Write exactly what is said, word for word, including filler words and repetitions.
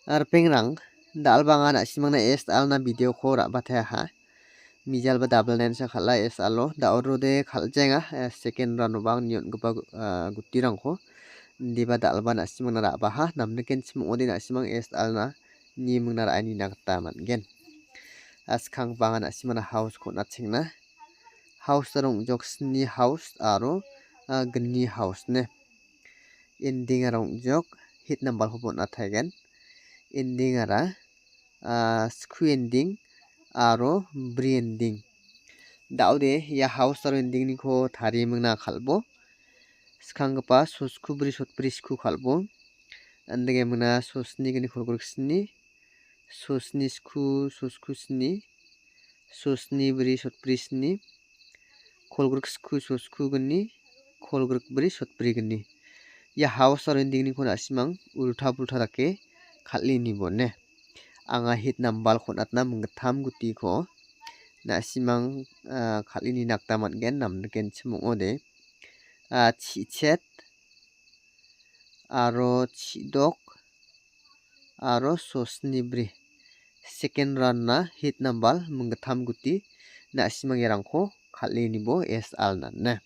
Ripengrang, dal·banga na·simangna S R na video-ko ra·bateaha. Mijalba double nine sa kal·a S R-o. Da·o rode kal·jenga, eh, second round-o bang nion·gipa gu-, ah, gutirangko. Indiba dal·ba na·simangna ra·baha. Namnikenchim ong·ode na·simang S R na nimingna ra·e nina gita man·gen. Askang banga na·simangna house-ko on·atchengna. House-ara ong·jok sni house aro, ah, gni house ne. Ending-ara ong·jok hit number-koba on·ataigen. Ending-ara, ah, sku ending aro bri ending. Da·ode ia house aro ending-niko tarie mingna kal·bo. Skanggipa sosku bri sotbri sku kal·bo. Andake mingna sosni gni kolgrik sni, sosni sku, sosku sni, sosni bri sotbri sni, kolgrik sku sosku gni, kolgrik bri sotbri gni. Ia house aro ending-niko na·simang ulta pulta dake kal·e nibone. Anga hit number-ko on·atna minggittam gutiko na·simang, ah, kal·e nina gita man·gen namnikenchim ong·ode. Ah, chi·chet aro chi·dok aro sosni bri. Second round-na hit number minggittam guti na·simang iarangko kal·e nibo S R nane.